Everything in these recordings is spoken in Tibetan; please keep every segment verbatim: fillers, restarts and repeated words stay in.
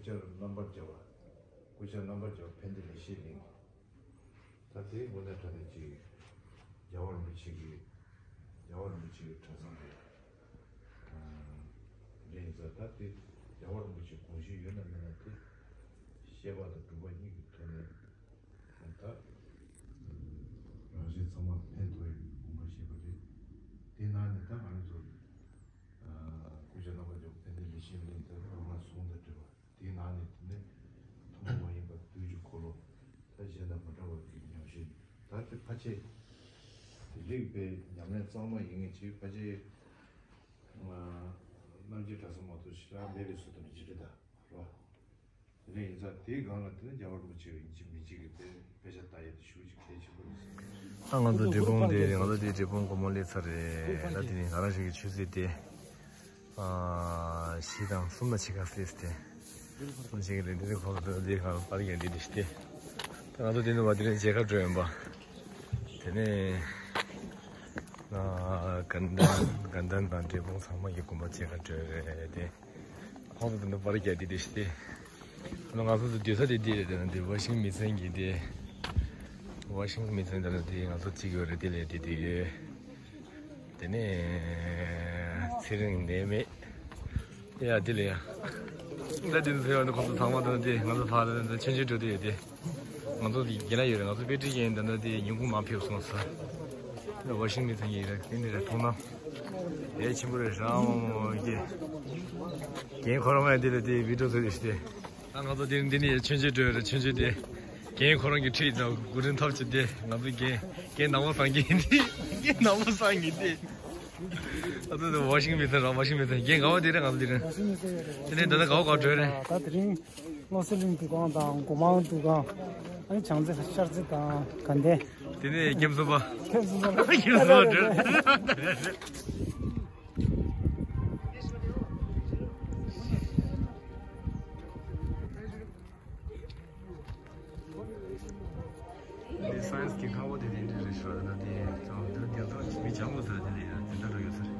ཆར་རྣམ་པར་རྒྱལ་བ། སྐུ་ཕྱྭ་རྣམ་པར་རྒྱལ་བ་ཕན་བདེ་ལེགས་བཤད་གླིང་། ད་དེའི་དངོས་གནས་དྲང་གནས་ཀྱི་རྒྱལ་བ་རིན་པོ་ཆེ་གི་རྒྱལ་བ་རིན་པོ་ཆེ་གི་གྲྭ་ཚང་རེད། རེད་ཟེར། ད་དེ་རྒྱལ་བ་རིན་པོ་ཆེ་དགོངས་གཞི་ཡོད་ན་མེད་ན་དེ་བཤད་པ་དང་སྒྲུབ་པ་གཉིས་ཀྱི་ཐོག་ནས་ད་རང་གཞན་ཚང་མ་ཕན་ཐོགས་ཡག་གི་དགོངས་པ་བཞེས་པ་རེད། དེ་ནང་ནས་ད་ང་ཚོ་སྐུ་ཕྱྭ་རྣམ་པར་རྒྱལ་བ་ཕན་བདེ་ལེགས་བཤད་གླིང་དེ་རང་ལ་ཟུང་དང་འབྲེལ་བ། དེའི་ནང་ནས་དེ་ནས་ཐུན་མོང་མ་ཡིན་པ་བོད་ཀྱི་འཁོར་ལོ་ད་གཞན་དང་མ་འདྲ་བ་གི་ཉམས་བཞེས། ད་དེ་ཕལ་ཆེར་དེ་རིགས་པའི་ཉམས་ལེན་གཙང་མ་ཡིན་ངེས་ཀྱི་ཕལ་ཆེར་རྣམ་རྒྱལ་གྲྭ་ཚང་མ་གཏོགས་ཞེ་དྲག་མེད་པའི་བཟོ་འདྲ་ཅིག་རེད་ད་རོ། དེ་ནས་ཡིན་ཙང་དེའི་སྒང་ལ་དེ་ནས་རྒྱལ་བ་རིན་པོ་ཆེ་ཡིན་གཅིག་མིན་གཅིག་གི་དཔེ་དཔེ་ཆ་ལྟ་ཡས་དེ་ཞེ་པོ་ཅིག་གལ་ཆེན་པོ་རེད་བསམ། ད་ང་ཚོ་འབྲས་སྤུངས་དེ་ང་ཚོ་དེ་འབྲས་སྤུངས་སྒོ་མོ་སླེབས་ཚར་རེད། ད་དེ་ནས་ང་རང་ཞིག་གི་ཆུ་ཚོད་དེ། ཨ། བཞི་དང་གསུམ་ལ་ཕྱེད་ཀ་སླེབས་ཏེ། གསུམ་ཕྱེད་ཀ་རེད། འདི་ནས་ཁོང་ཚོ་འདི་གང་པར་རྒྱག་འདི་འདི་སྟེ། ང་ཚོ་འདི་ནས་བ་འདི་ནས་མཇལ་ཁ་འགྲོ་ཡོང་པ། དེ་ནས་ཨ། དགའ་ལྡན་དགའ་ལྡན་དང་འབྲས་སྤུངས་ཚང་མ་གི་དགོན་པ་མཇལ་ཁ་འགྲོ་ཡོང་རེད་དེ། ཁོང་ཚོ་འདི་ནས་པར་རྒྱག་འདི་འདི་སྟེ། ང་ཚོ་འདི་སྡོད་ས་དེ་འདི་རེད། དེ་ནས་འདི་ཝ་ཤིང་མི་ཚན་གྱི་དེ། ཝ་ཤིང་མི་ཚན་དེ་ནས་དེ་ང་ཚོ་གཅིག་ཡོད་རེད། དེ་ལས་དེ་དེ་ཡོད། དེ་ནས་ཚེ་རིང་ནད་མེད། ཡ་དེ་ལ་ཡ། ད་དེ་ཚོ་ཡོད་ནི་ཁོ་ཚོ་ཚང་མ་ད་དེ་ང་ཚོ་ཕར་ད་མཆོད་མཇལ་འགྲོ་དེ་ཡོད་དེ། ང་ཚོ་དེ་རྒན་ལགས་ཡོད་རེད། ང་ཚོ་དཔེ་ཁྲིད་མཁན་ད་དེ་ཉིན་གུང་མ་ཕེབས་སོང་ས། ད་ཝ་ཤིང་མི་ཚན་གྱི་རེད། དེ་ནི་རེད། མཐོང་ན་ཡ་ཆེན་པོ་རེད། རང་མོ་མོ་གི་རྒན་ཁོ་རང་མ་དེ་ལ་དེ་བི་ཌིའོ་བཟོ་དེ་ཤི་དེ། ད་ང་ཚོ་འདིར་འདི་ནས་མཆོད་མཇལ་འགྲོ་ཡོད་རེད། མཆོད་མཇལ་དེ་རྒན་ཁོ་རང་གི་ཁྲིད་དང་གུ་རིན་ཐབས་ཀྱི་དེ། ང་ཚོ་རྒན་རྒན་ནག་པོ་བཟང་གི་ཡིན་དེ། རྒན་ནག་པོ་བཟང་གི་དེ། ང་ཚོ་དེ་ཝ་ཤིང་མི་ཚན་རང་། ཝ་ཤིང་མི་ཚན་རྒན་ག་བ་དེ་རེད། ང་ཚོ་དེ་རིང་དེ་ནས་ད་ལྟ་ག་བ་ག་བ་འགྲོ་རེད། ད་དེ་རིང་བློ་གསལ་གླིང་འདུ་ཁང་དང་སྒོ་མང་འདུ་ཁང་། ཨ་ནི་བྱང་རྩེ་ཤར་རྩེ་དང་དགའ་ལྡན། དེ་ནས་ཀེམ་སོ་པ། ཀེམ་སོ་པ། ཀེམ་སོ་པ་འགྲོ་རེད། འདི་སའེན་སི་གི་ཁང་པ་དེ་དེ་འདྲ་རེད་ཤག་ད་དེ་ཚང་འདིར་རྒྱ་མཚོ་མི་ལྗང་གུ་ཟེར་དེ་ལ་ཡ་དེ་འདྲ་རུ་ཡོད་ས་རེད།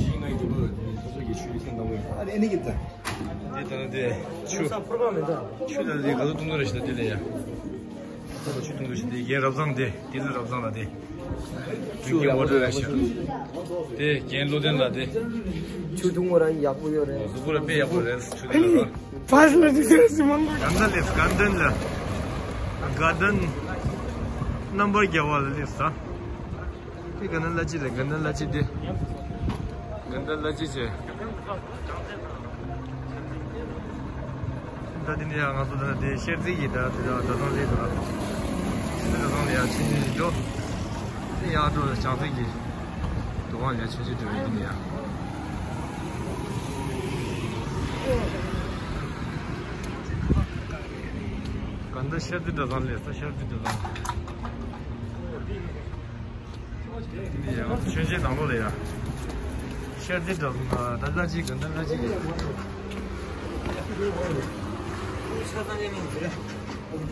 ཤིང་ནགས་ཀྱི་ལོ་དེ་ཚོ་གི་ཆུ་ཡི་ཐེངས་དང་པོ་ཡིན། ཨ་རེ་ནི་གི་ད། དེ་ལྟར་དེ་ཆུ། ཆུ་ལ་དེ་ག་ཚོད་གཏོང་གི་རེད་ཤག་དེ་ལ་ཡ། ཁོ་ལ་ཆུ་འཐུང་དུས་ཤིག་དེ་རྒན་རབ་བཟང་དེ། དེ་ཚོ་རབ་བཟང་ལ་དེ། ཆུ་ཡག་པོ་འདུག་ལ་ཤག་དེ་རྒན་བློ་ལྡན་ལ་དེ། ཆུ་འཐུང་བ་རང་ཡག་པོ་ཡོད་རེད། གཟུགས་པོ་ལ་དཔེ་ཡག་པོ་རེད། ཆུ་འཐུང་ར། ཕར་ལ་དེ་ཚོ་སི་མང་པོ། དགའ་ལྡན་ལ་དགའ་ལྡན་ལ། དགའ་ལྡན་རྣམ་པར་རྒྱལ་བ་ལ་སླེབས་ས། དེ་དགའ་ལྡན་བླ་སྤྱི་རེད། དགའ་ལྡན་བླ་སྤྱི་དེ། དགའ་ལྡན་བླ་སྤྱི་བྱས། ད་དེ་ནས་ཡང་ང་ཚོ་ད་དེ་ཤར་རྩེ་གི་ད་དེ་གྲྭ་ཚང་ལས་དང་། ཤར་རྩེ་གྲྭ་ཚང་ལ་ཡང་ཆུ་ནས་འགྲོ། དེ་ཡར་འགྲོ་བྱང་རྩེ་གི་འདུ་ཁང་ལ་ཡང་ཆུ་ཆུ་འགྲོ་བའི་དེ་ནས་ཡང་། ག་འདི་ཤར་རྩེ་གྲྭ་ཚང་ལས་ས། ཤར་རྩེ་གྲྭ་ཚང་། དེ་ནས་ཡང་མཆོད་མཇལ་ནང་ལོགས་ལ་ཡ། ཤར་རྩེ་གྲྭ་ཚང་ད་ལ་ཅིག་ག་འདི་ལ་ཅིག་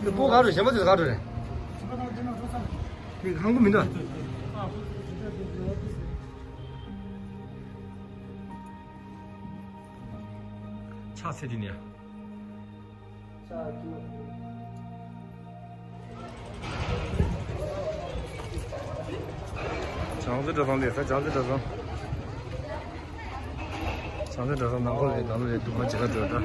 གི། པོ་ག་རུ་གཞན་པ་དེ་ག་རུ་རེད། དེ་ཧང་གོ་མི་འདུག་ཕྱག་འཚལ་དེ་ནས། བྱང་རྩེ་གྲྭ་ཚང་ལས་ས། བྱང་རྩེ་གྲྭ་ཚང་། བྱང་རྩེ་གྲྭ་ཚང་ནང་ཁོ་རེད། ནང་ལོགས་རེད། འདུ་ཁང་བྱེད་ཁ་འགྲོ་ད།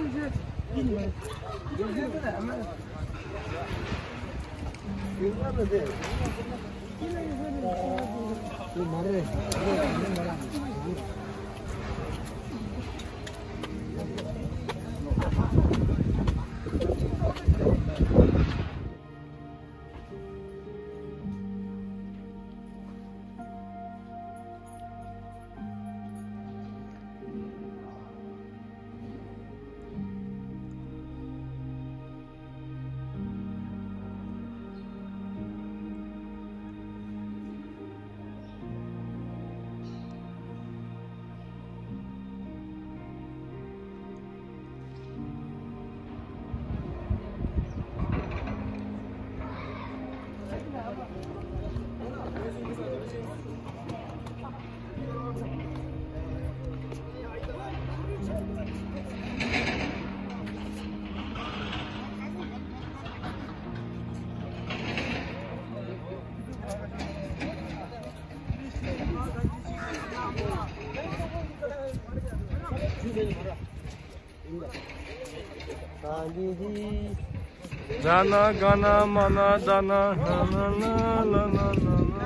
ད་ན་ག་ན་མ་ན་ད་ན་ན་ན་ན་ལ་ན་ན་ན།